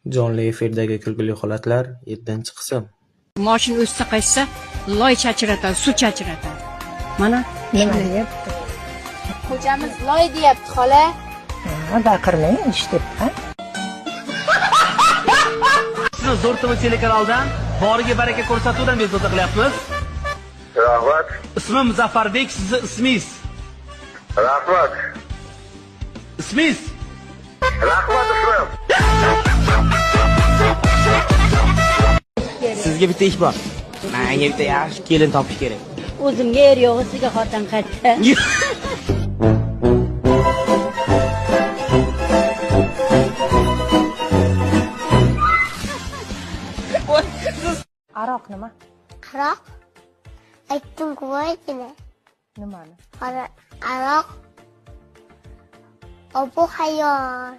Jonli efirdagi kulgili holatlar 7-qism. Moshin o'tsa qaytsa, loy chachiratadi, suv chachiratadi. Mana Nima deyapti? Ko'chamiz loy deyapti, xola. Ha, baqirmang, eshityapman. Sizni Zo'r TV telekanalidan boriga baraka ko'rsatuvdan bezovta qilyapmiz. Rahmat. Ismim Muzaffarбек, sizni ismingiz? Rahmat. Ismingiz? Rahmat ismim. Sizga bitta ish bor. Menga bitta yaxshi kelin topish kerak. O'zimga er yo'q, sizga xotin qaytdi. Aroq nima? Aroq? Aytdim-ku boyagina. Nimani? Aroq obu hayot.